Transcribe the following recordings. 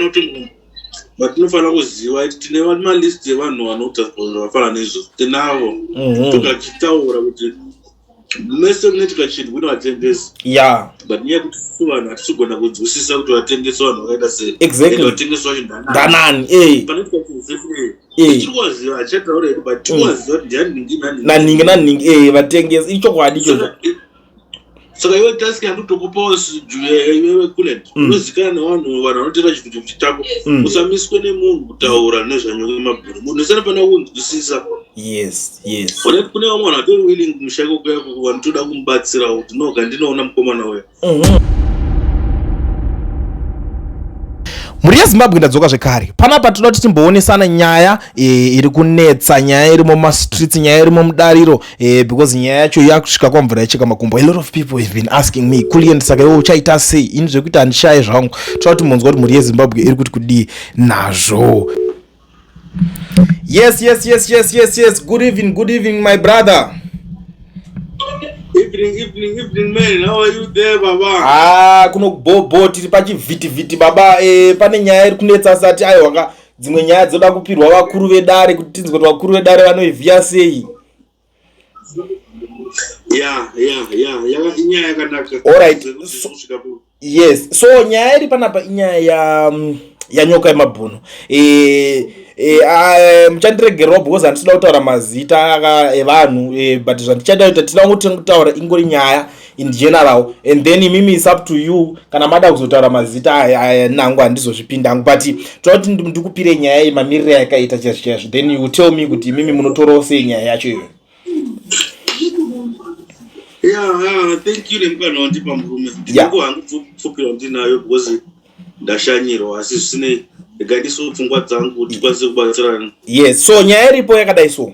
Patinofanira kuti vatinofanira kuziva iti tine malist evanhu vanoita zvakafanana neizvozvo tinavo mhm. tukachitaura kuti mese munoitika chinhu kune vatengesi ya but nyaya yekuti su vanhu hatisi kugona kunzwisisa kuti vatengesi vanhu vakaita sei exactly vatengesi vacho ndanani eh. panoitika chinhu eh. tiri kuvaziva hatichataura hedu but tiri kuvaziva kuti ndiani nhingi nanhingi nanhingi eh vatengesi ichokwadi ichocho saka iwe task yandotokupawo iwewe kulet mm. unozikanwa nevanhu vanhu vanotenga chivhitivhiti chako mm. usamiswe nemunhu kutaura nezvanyoka mabhuru munhu wese anofanira kunzwisisa yes yes onati kune vamwe vanhu vatori willing kumusha ikoko yako vanotoda kumubatsirawo kuti noga ndinoona mukomana uya mm-hmm. Mhuri yeZimbabwe ndadzoka zvekare. Panapa tinoda kuti timboonesana nyaya e, iri kunetsa, nyaya irimo mumastreets, nyaya irimo mudariro e, because nyaya yacho yakusvika kwamvura yacheka makumbo. A lot of people have been asking me, Kulliant saka iwe uchaita sei? Ini zvekuti handishaye zvangu. Toda kuti munzwa kuti mhuri yeZimbabwe iri kuti kudii nazvo. Yes, yes, yes, yes, yes, yes. Good evening, good evening my brother. Evening, evening, evening man. How are you there baba? Ah, kuno bobo tiri pachivhitivhiti baba. Eh, pane nyaya iri kunetsa sati aiwa ka dzimwe nyaya dzoda kupirwa vakuru vedare kuti tinzwe kuti vakuru vedare vanoivhiya sei. Yeah, yeah, yeah. Yeah, inyaya yakanaka. All right. So, yes so nyaya iri panapa inyaya ya mm, yanyoka yemabhunu e, e, muchandiregererawo because handisida kutaura mazita evanhu e, but zvandichada kuita tida kutaura ingori nyaya in general and then imimi is up to you kana mada kuzotaura mazita aya nangu handizozvipinda hangu but toda kuti ndikupire nyaya iyi mamiriro yakaita chaizvo chaizvo then you tell me kuti imimi munotorawo sei nyaya yacho iyoyo Yeah, thank you nemukana wandipa murume. Ndinongo hangu pfupi wandinayo because ndashanyirwa asi zvisinei rega ndiso pfungwa dzangu tikwanise kubatsirana. Yes, so nyaya iripo yakadai so.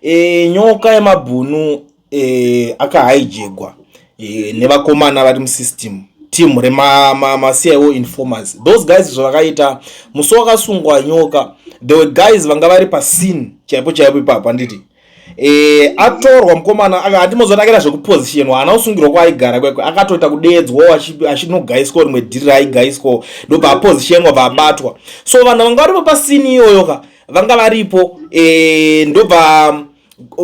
E, nyoka yemabhunu e, akahaijegwa e, nevakomana vari musystem team remaCIO ma, ma informers those guys zvavakaita musi wakasungwa nyoka there were guys vanga vari pascene chaipo chaipo ipapo handiti e, atorwa mukomana handimozoti akaita zvekupositionwa haana kusungirwa kwaaigara kwekwe akatoita kudeedzwawo achinogaiswa rimwe dhiri raaigaiswawo ndobva apositionwa bva abatwa so vanhu vanga varipo pasini iyoyo ka vanga varipo e, ndobva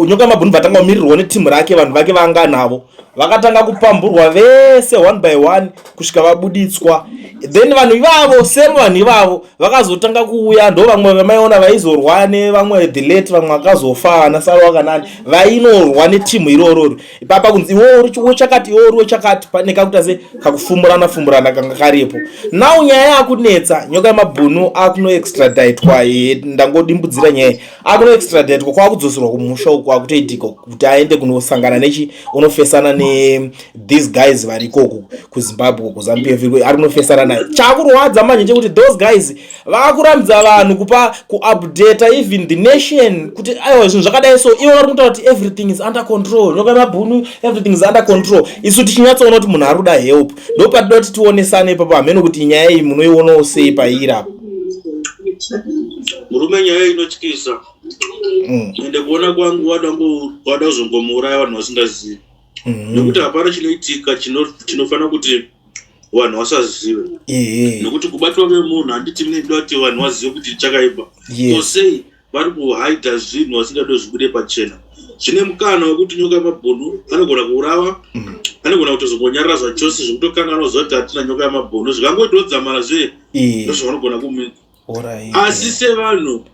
nyoka mabhunu vatanga kumirirwa netimu rake vanhu vake vanga navo vakatanga kupamburwa vese one by one kusvika vabuditswa then vanhu ivavo same vanhu ivavo vakazotanga kuuya ndo vamwe vamaiona vaizorwa nevamwe the late vamwe vakazofa vana saro vakanani vainorwa netimu irorori ipapa kunzi iwe uri wechakati iwe uri wechakati pane kakuita se kakufumurana fumurana kanga karipo now nyaya yakunetsa nyoka yemabhunu akunoextraditwa ndangodimbudzira nyaya akunoextraditwa kwakudzoserwa kumusha uku akutoitika kuti aende kunosangana nechi unofesana ne these guys vari ikoko kuzimbabwe kuzambia ari kunofesana naye chakurwadza manje chekuti those guys vakurambidza vanhu kupa kuupdata even the nation kuti aiwa zvinhu zvakadai so ivo vari kutaura kuti everything is under control nyoka mabhunu everything is under control isu tichinyatsoona kuti munhu ari kuda help ndopatinoda kuti tionesane ipapo hameno kuti nyaya iyi munoionawo sei pairi apo murume nyaya inotyisa mm. ende kuona kwangu wada kuzongomuuraya vanhu vasingazivi mm. nekuti hapana chinoitika chinofanira kuti vanhu vasazive nekuti kubatwa kwemunhu handiti minoda kuti vanhu vazive kuti chakaipa ko sei vari kuhaidha zvinhu vasingade zvibude pachena zvine mukana wekuti nyoka yemabhunu anogona kuurawa mm. anogona kutozongonyarara zvachose zvekutokanganwa zuva kuti hatina nyoka yemabhunu zvikangoitodzamara zve ndozvavanogona kumita asi sevanhu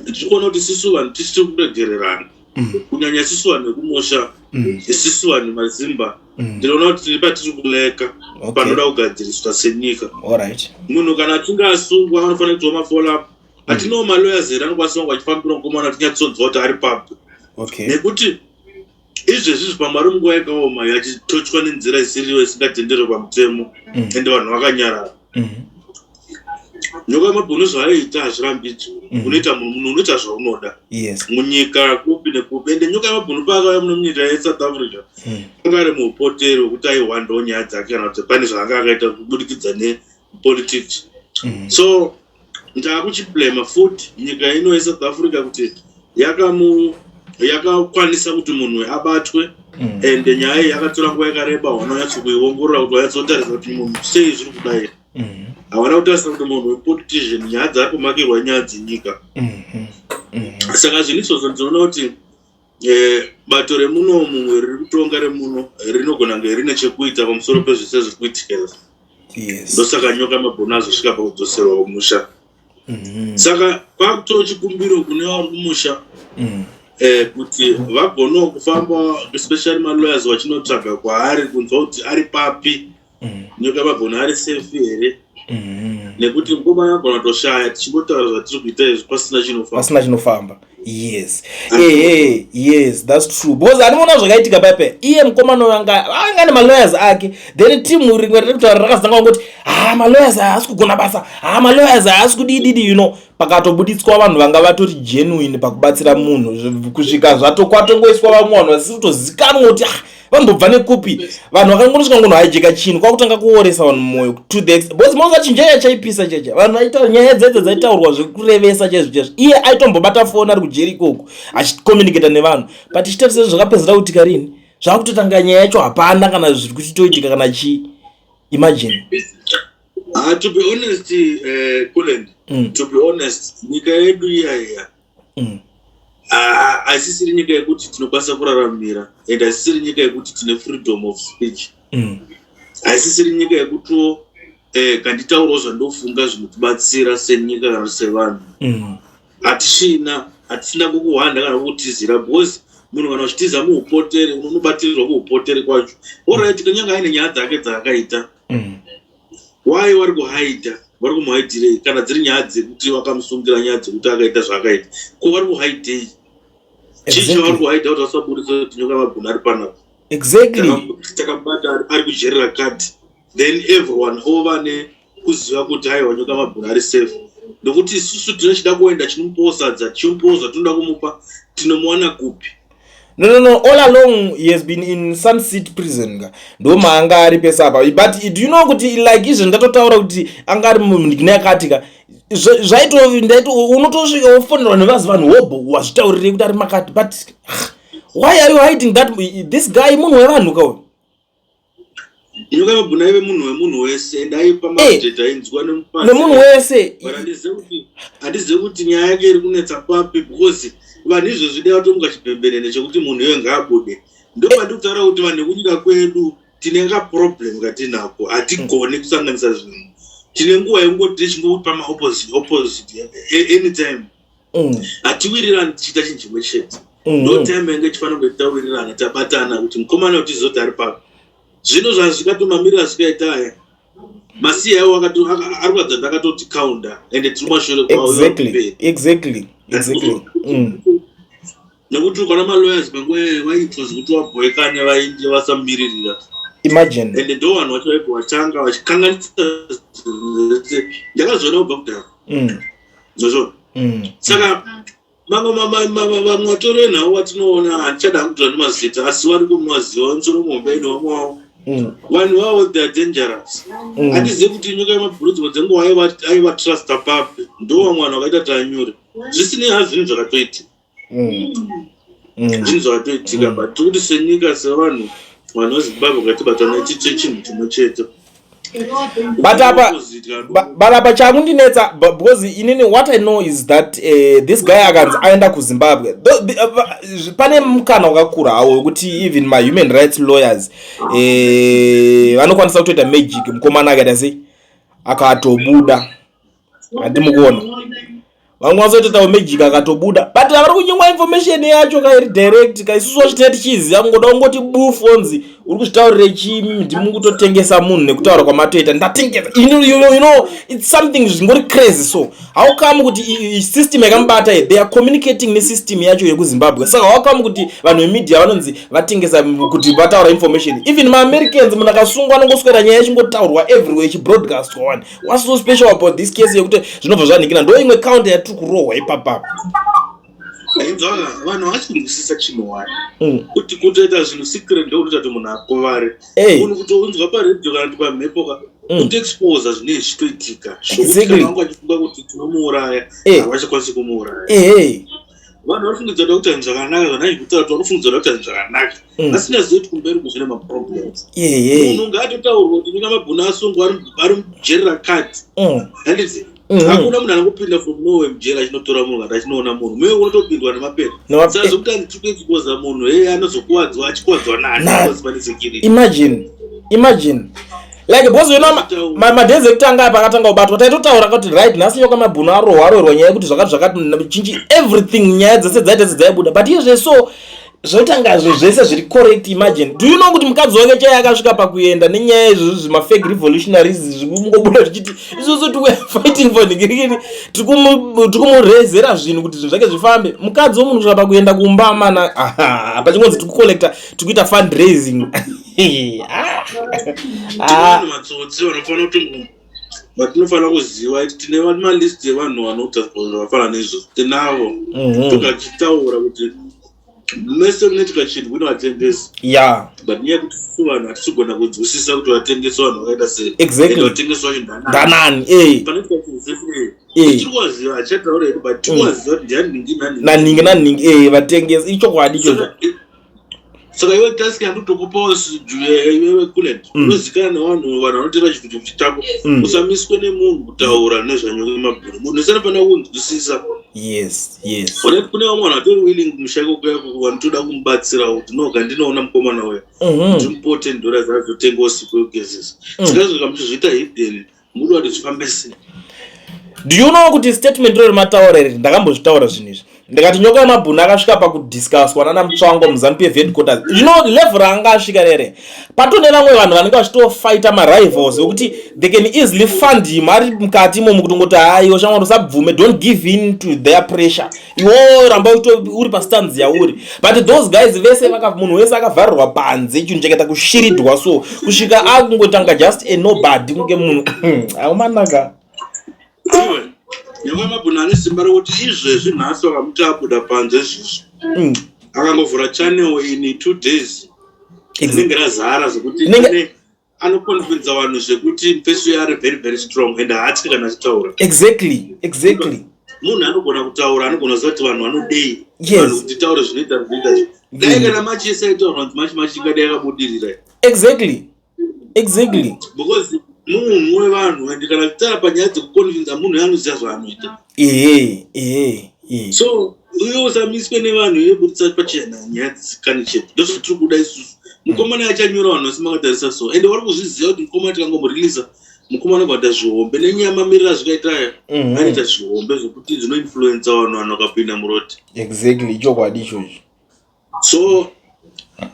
tiri kuona kuti sisu vanhu tisi tiri kuregererana mm. kunyanya sisu vanhu vekumusha mm. isisu vanhu mazimba mm. ndinoona kuti tiri patiri kuleka panoda kugadziriswa senyika munhu kana achinge asungwa anofanira kuitwa mafollow up hatinawo malawyers here anokwanisa kunge achifambira mukomana tinyatsonzwa kuti ari papi nekuti izvezvi izvi pamwe ari munguva yakaoma achitochwa nenzira isiriyo isingatenderwe pamutemo mm. ende vanhu vakanyarara mm. nyoka yemabhunu zvaaita hazvirambidzwi mm. unoita munhu unoita zvaunoda munyika kupi nekupi ende nyoka yemabhunu paakauya muno munyika yesouth africa anga ari muupoteri wekuti aihwandawo nyaya dzake kana kuti pane zvaanga akaita kubudikidza nepolitics so Ndakuchiblema futi nyika ino yeSouth Africa kuti yakamu yakakwanisa kuti munhu abatwe mm. and nyaya iyi yakatora nguva yakareba wanonyatso kuiongorora kuti wanyatsotarisa kuti munhu sei zviri kudai mm. Havana kutarisa kuti munhu wepolitician, nyaya dzaari kumakirwa nyaya dzenyika. Saka zvinhu izvozvo ndinoona kuti bato remuno mumwe riri kutonga remuno rinogona kunge rine chekuita pamusoro pezvese zviri kuitika izvi. Ndosaka Nyoka Mabhunu azosvika pakudzoserwa kumusha. Saka kwakutora chikumbiro kune vari kumusha kuti vagonewo kufamba, especially malawyers, vachinotsvaga kwaari, kunzwa kuti ari papi. Nyoka Mabhunu ari safe here? Nekuti mukomana agona kutoshaya tichingotaura zvatiri kuita izvi pasina chinofamba. Pasina chinofamba, yes. Ehe, yes, that's true, because andinoona zvakaitika paipa, iye mukomana uyu anga ane malawyers ake, then timu rimwe riri kutaura rakazotanga kungoti, "Ha, malawyers aya haasi kugona basa, ha, malawyers aya haasi kudididi." Pakatobuditswa vanhu vanga vatori genuine pakubatsira munhu, kusvika zvatokwatongoiswa vamwe vanhu vasiri kutozikanwa kuti, ah, vambobva nekupi. Vanhu vakangonosvika ngonohijacka chinhu, kwakutanga kuoresa vanhu mwoyo to the because moza chinhu chaiya chaipisa checha. Vanhu vaitaura nyaya dzedze dzaitaurwa zvekurevesa chaizvo chaizvo. Iye aitombobata foni ari kujeri ikoko achicommunicata nevanhu, but tichitarisa zvakapedzera kuitika rini, zvakutotanga nyaya yacho hapana kana zviri kuchitoitika kana chii. Imagine. To be honest, Kulend, to be honest, nyika yedu iya iya haisisiri nyika yekuti tinokwanisa kuraramira, and haisisiri nyika yekuti tine freedom of speech. Haisisiri nyika yekutiwo kanditaurawo zvandofunga zvinotibatsira senyika kana sevanhu. Hatisina kukuhwanda kana kukutizira, because munhu kana uchitiza muupotere, unonobatirirwa kuupotere kwacho. Alright, kunyange aine nyaya dzake dzaakaita, why vari kuhaidha? Vari kumuhaidirei kana dziri nyaya dzekuti vakamusungira nyaya dzekuti akaita zvaakaita? Ko vari kuhaidhei? Chii chavari kuhaidha kuti vasabudisa kuti Nyoka Mabhunu ari panapa? Takabata ari kujeri rakati, then everyone ova nekuziva kuti aiwa, Nyoka Mabhunu ari safe, nokuti isusu tinochida kuenda chinomupawo sadza, tichimupawo zvatinoda kumupa, tinomuwana kupi? No, all along he has been in Sun City prison ka, ndo maanga ari pese apa. But do you know kuti like izvo ndatotaura kuti anga ari mundikina yakati ka, zvaito ndaito unotosvika wofonerwa nevazi vanhu hobho, wazvitaurirei kuti ari makati? But why are you hiding that this guy? Munhu wevanhu ka uyu. Nyoka Mabhunu aive munhu wemunhu wese and aipa maupdate ainzwa. Nemunhu wese. But handizive kuti nyaya yake iri kunetsa papi, because vanhu izvozvi dai vatomuka chibhembenene chekuti munhu iyoyo ngaabude. Ndopandi kutaura kuti vanhu vekunyika kwedu tine kaproblem katinako, hatigoni kusanganisa zvinhu. Tine nguva yekungoti tichingopa maopposite opposite anytime. Hatiwirirani tichiita chinhu chimwe chete. Ndo time yange ichifanira kunge tawirirana, tabatana kuti mukomana kuti tizoti ari papi. Zvino zvazvikatomamirira zvikaita aya masiya iwo ari kuratidza kuti akatoti counter ende tiri kumashure kwavo. Nekuti ukaona malawyers panguva iyoyo vaitwa zvekuti vabhoekane, vainde vasamumiririra. Imagine. Ende ndo vanhu vacho vaibva vatanga vachikanganisa zvinhu zvese. Ndakazoona kubva kudhara. Ndozvo. Saka mamwe vamwe vatori venhau vatinoona, handichada kutora nemazita, asi vari kumaziva musoro muhombe ine vamwe vavo. Vanhu vavo, they are dangerous. Handizivi kuti Nyoka Yemabhunu dzimwe dzenguva aivatrusta papi. Ndo vamwe vanhu vakaita tanyure, zvisinei hazvo zvinhu zvakatoitika. Zvinhu zvakatoitika. But tiri kuti senyika, sevanhu, vanhu veZimbabwe, ngatibatane tiite chinhu chimwe chete. But apa but apa chakundinetsa, because inini what I know is that this guy akanzi aenda kuZimbabwe, pane mukana wakakura hawo wekuti even mahuman rights lawyers vanokwanisa kutoita magic, mukomana akaita sei, akatobuda. Handimukuona vamwe vazotoitawo magic akatobuda, but vari kunyimwa information yacho kairi direct ka. Isusu vachitina tichiziva kungoda kungoti bufonzi uri kuzvitaurire chii? Ndimi kutotengesa munhu nekutaura kwamatoita, ndatengesa. It's something zvingori crazy. So how come kuti system yakamubata, they are communicating nesystem yacho yekuZimbabwe? Saka how come kuti vanhu vemedia vanonzi vatengesa kuti vataura information? Even maAmericans, munhu akasungwa anongoswera nyaya ichingotaurwa everywhere, ichibroadcastwa. One, what's so special about this case yekuti zvinobva zvanhikina? Ndo imwe counter yatiri kurohwa ipapapo. Inzwaka, vanhu havasi kunzwisisa chinhu wani, kuti kutoita zvinhu secret ndokutoita kuti munhu akuvare. Munhu kutounzwa paredhiyo kana kuti pamhepo ka, kutoexposa zvinenge zvichitoitika, zvokuti kana vanga vachifunga kuti tinomuuraya, havachakwanisi kumuuraya. Vanhu vanofungidzira kuti zvinhu zvakanaka, zvandai kutaura kuti vanofungidzira kuti zvinhu zvakanaka, vasingazivi kuti kumberi kuzvine maproblems. Munhu ngaatotaurwa kuti Nyoka Mabhunu asungwa, ari mujeri rakati, handiti? Hakuna munhu anongopinda from nowhere mujeri achinotora munhu kana achinoona munhu. Muye unotopindwa nemapera. Saka zvokuti anditiri kuexposa munhu, hey, anozokuwadzwa, achikuwadzwa nani? Because pane security. Imagine, like, because you know madays ekutanga apa akatanga kubatwa, taitotaura kuti right, nhasi Nyoka Mabhunu arohwa, arohwa nyaya yekuti zvakati zvakati chinchi, everything, nyaya dzese dzaita sedzaibuda. But izve so zvotanga zvo zvese zviri correct. Imagine, do you know kuti mukadzi wake chaiye akasvika pakuenda nenyaya izvozvo zvimafake revolutionaries zvikungobuda zvichiti isusu we are fighting for nigirikiri, tiri kumurezera zvinhu kuti zvinhu zvake zvifambe. Mukadzi womunhu kusvika pakuenda kumba mana pachingonzi tiri kucollecta, tiri kuita fundraising. Ah. Tine vanhu matsotsi vanofanira kuti vatinofanira kuziva kuti tine malist evanhu vanoita zvakafanana neizvozvo, tinavo. Tukachitaura kuti mese munoitika chinhu, kune vatengesi. But nyaya yekuti isusu vanhu hatisigona kunzwisisa kuti vatengesi vanhu vakaita sei. Ende vatengesi vacho ndanani? Ndanani? Panoitika chinhu sese, tiri kuvaziva, hatichataura hedu, but tiri kuvaziva kuti ndiani ningi nani. Naningi naningi, vatengesi, ichokwadi ichocho. Saka iwe task yandotokupawo iwewe Kulent, unozikanwa nevanhu, vanhu vanotora chivhiti chako. Usamiswe nemunhu kutaura nezvaNyoka Mabhunu. Munhu wese anofanira kunzwisisa. Ona, kune vamwe vanhu vatori willing kumusha ikoko yako, vanotoda kumubatsirawo kuti no, ndinoona mukomana uya, ndimupowo $10 azotengawo sipo yekugezesa. Saka izvo muchizviita hidden, muri kuti zvifambe sei? Do you know kuti statement iro rimataura iri, ndakambozvitaura zvinhu izvi, ndikati Nyoka yemabhunu akasvika pakudiscusswa nana Mutsvango muZANU PF headquarters. You know level raanga asvika rere, patone vamwe vanhu vanenge vachitofighta marivals vekuti they can easily fund him ari mukati imomo, kutongoti haiwa shamwari, usabvume, don't give in to their pressure, iwo ramba uri pastands yauri. But those guys vese munhu wese akavharirwa panze, chinhu chakaita kushiridwa, so kusvika akungotanga just a nobody, kunge munhu aumanaka. Iwe, Nyoka Mabhunu ane simba rekuti izvezvi nhasi vakamuti abuda panze izvizvi, akangovhura channel in 2 days rinenge razara zvekuti anoconvinza vanhu zvekuti mufesi uyo ari very very strong and haatyi kana achitaura. Munhu anogona kutaura, anogona kuziva kuti vanhu vanodei. Vanhu kuti taure zvinoita zvinoita. Dai kana march yese aitaurwa kunzi march, march ingadai yakabudirira. Because munhu wevanhu, and kana achitaura panyaya dzekuconvinza, munhu anoziva zvaanoita. Ehe ehe ehe So iwe usamiswe nevanhu, iwe budisa pachena nyaya dzisikani chete. Ndozvatiri kuda isusu. Mukomana achanyora, vanhu vasi makatarisa so, ende vari kuzviziva kuti mukomana tikangomureleasa, mukomana anogona zvihombe nenyaya mamiriro azvikaita aya. Anoita zvihombe zvekuti zvinoinfluensa vanhu, vanhu vakapinda muroad. Exactly, ichokwadi ichocho. So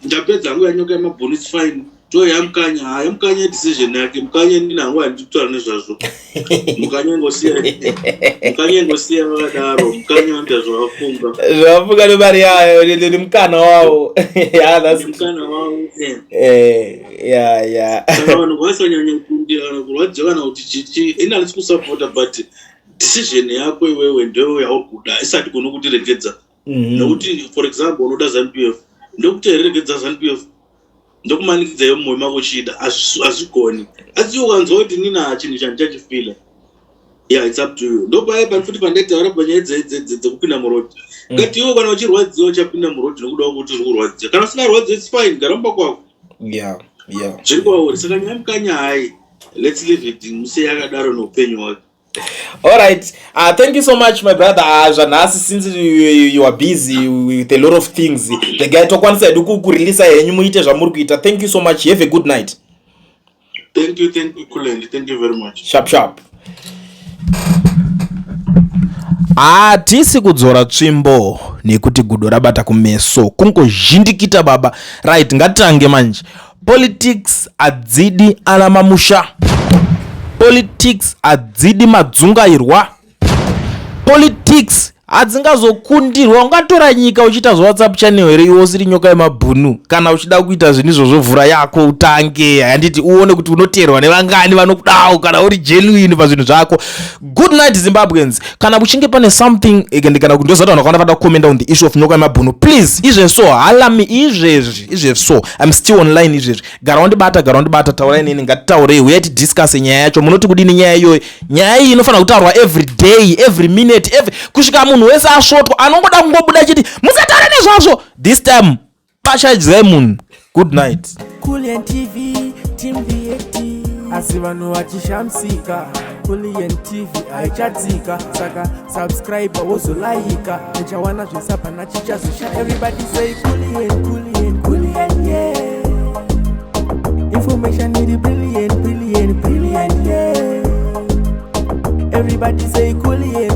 ndapedza hangu yaNyoka yemabhunu, it's fine. To yaMukanya, ha, yaMukanya decision yake Mukanya, ndini hangu handikutaura nezvazvo. Mukanya ingosiya, Mukanya ingosiya vakadaro. Mukanya vanoita zvavafunga. Zvavafunga nemari yayo, nemukana wavo. Yeah, that's Mukana wavo. Yeah. Saka vanhu vasanyanya kundira kana kurwadziwa kana kuti chichi. Ini handisi kusapota, but decision yako iwewe ndeyo yauri kuda, isati kuno kutiregedza. Nokuti for example unoda ZANU PF, ndokuti reregedza ZANU PF, ndokumanikidza iwe mumwoyo mako uchida, hazvigoni. Asi iwe ukanzwa kuti nina chinhu chandichachifila, yeah, it's up to you. Ndopaya pani futi pandaitaura panyaya dzekupinda muroad. Ngati iwe kana uchirwadziwa, uchapinda muroad nokuda kwekuti uri kurwadziwa. Kana usingarwadziwa, it's fine, gara mumba kwako. Zviri kwauri. Saka nyaya Mukanya, hai, let's leave it, musiye akadaro neupenyu hwake. All right. Thank you so much, my brother. Zvanhasi, since you are busy with a lot of things, regai tokwanisa hedu kureleasa henyu muite zvamuri kuita. Thank you so much. Have a good night. Thank you, thank you, Kulendi. Thank you very much. Sharp sharp. Hatisi kudzora tsvimbo nekuti gudo rabata kumeso, kungozhindikita baba. Right, ngatitange manje. Politics hadzidi ana mamusha, politics hadzidi madzungairwa, politics hadzingazokundirwa. Ungatora nyika uchiita zveWhatsApp channel here iwe usiri Nyoka yemabhunu? Kana uchida kuita zvinhu izvozvo, vhura yako utange, handiti? Uone kuti unoteerwa nevangani vanokudawo kana uri genuine pazvinhu zvako. Good night, Zimbabweans. Kana kuchinge pane something kana kuti ndozati vanhu vakawanda vada kucommenta on the issue of Nyoka yemabhunu, please, izvezvo halami, izvezvi izvezvi, so I'm still online izvezvi. Gara wandibata, gara wandibata, taurai neni, ngatitaurei, uyai tidiscusse nyaya yacho. Munoti kudini nyaya iyoyo? Nyaya iyi inofanira kutaurwa every day, every minute, every kusvika munhu. Munhu wese asvotwa, anongoda kungobuda achiti musataure nezvazvo. This time pachaidzai munhu. Good night. Kulian TV, Team VAT. Asi vanhu vachishamisika, Kulian TV haichadzika. Saka subscribe, wozolaika, uchawana zvesapana chichazosha. Everybody say Kulian, Kulian, Kulian, yeah. Information iri brilliant, brilliant, brilliant, yeah. Everybody say Kulian.